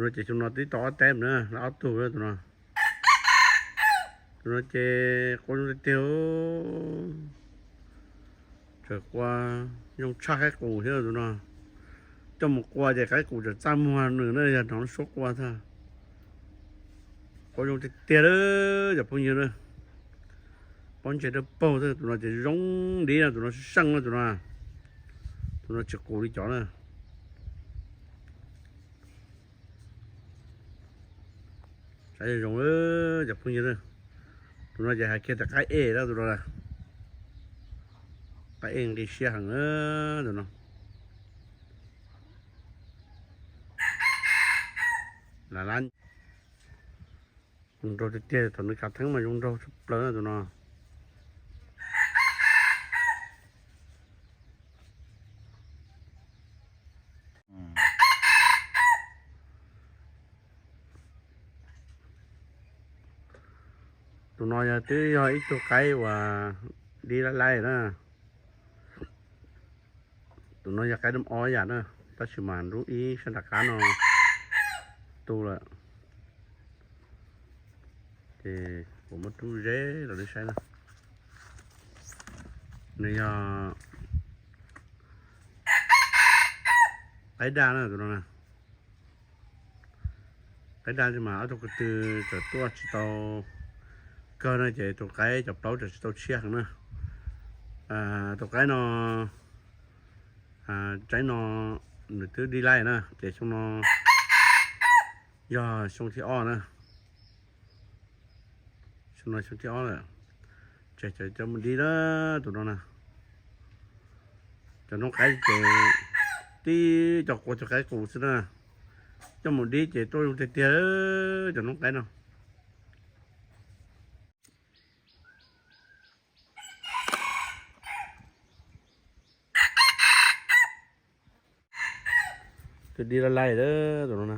Ces xyoo no twb tau ob teb na, ob tug tus no. Tus no ces qua zoo tiag tiag. Tseem qua zoo tshaj qaib qus thiab tus no. Coj mus qua ces qaib qus tseem txaj muag nws na, yog hnov lub suab qua tag. Qua zoo tiag tiag lawm cov phooj ywg na. Pob ntseg dawb paug, tus no ces zoo dib no, tus no seej no tus no. Tus no tsis qus li cov na. Saib zoo zoo cov phooj ywg. Tus no ces hais kiag tias qaib ej na tus no. Qaib ej nqi siab heev na tus no. Lab lab. Zoo nraug tiag tiag, thaum nws khav theeb mas zoo nraug tshaj plaws na tus no. Tus no yog twb yog ib tug qaib uas dib laj laij na. Tus no yog qaib dab ob yam na, tab sis mas lub ib sab nram qab no tu lawm. Ces kuv muab rub ze rau nej saib na. Nws yog qaib daj na tus no na. Qaib daj mas ob tug ko tw tseem tuaj tsis tau kawg na, ces tus qaib cov plaub tseem tsis tau tshiab heev na. Tus qaib no tsaib no nws twb dib laij na, ces xyoo no yog xyoo thib ob na. Xyoo no xyoo thib ob lawm. Ces cov mus dib na, tus no na. Cov noob qaib ces tib co qua cov qaib qus xwb na. Coj mus dib ces tuaj zoo tiag tiag cov noob qaib no. Twb dib laj laij lawm tus no na.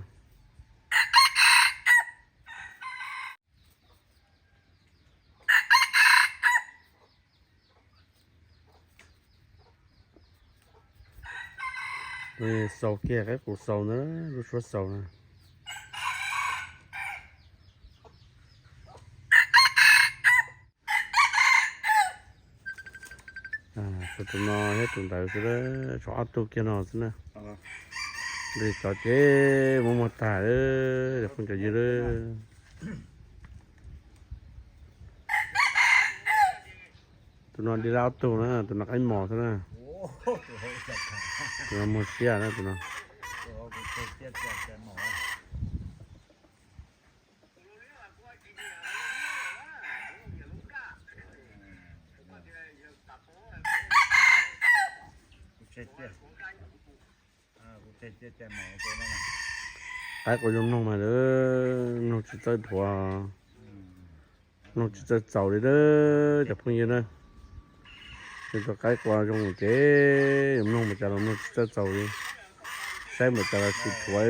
Xaus kiag qaib qus xaus na, lub suab xaus na. Tshuav tus no thiab tus ntawd xwb, tshuav ob tug kiag no xwb na. Li cov ces muab muag tag, cov phooj cov ywg. Tus no dib laj ob tug na, tus no qaib mos xwb na. Tus no muag siab na tus no. Qaib quas zoo mloog mas mloog tsis txawj dhuav, mloog tsis txawj txaus li na cov phooj ywg na. Yog tus qaib quas zoo ces mloog mas cas los mloog tsis txawj txaus li, saib mas cas los tsis dhuav.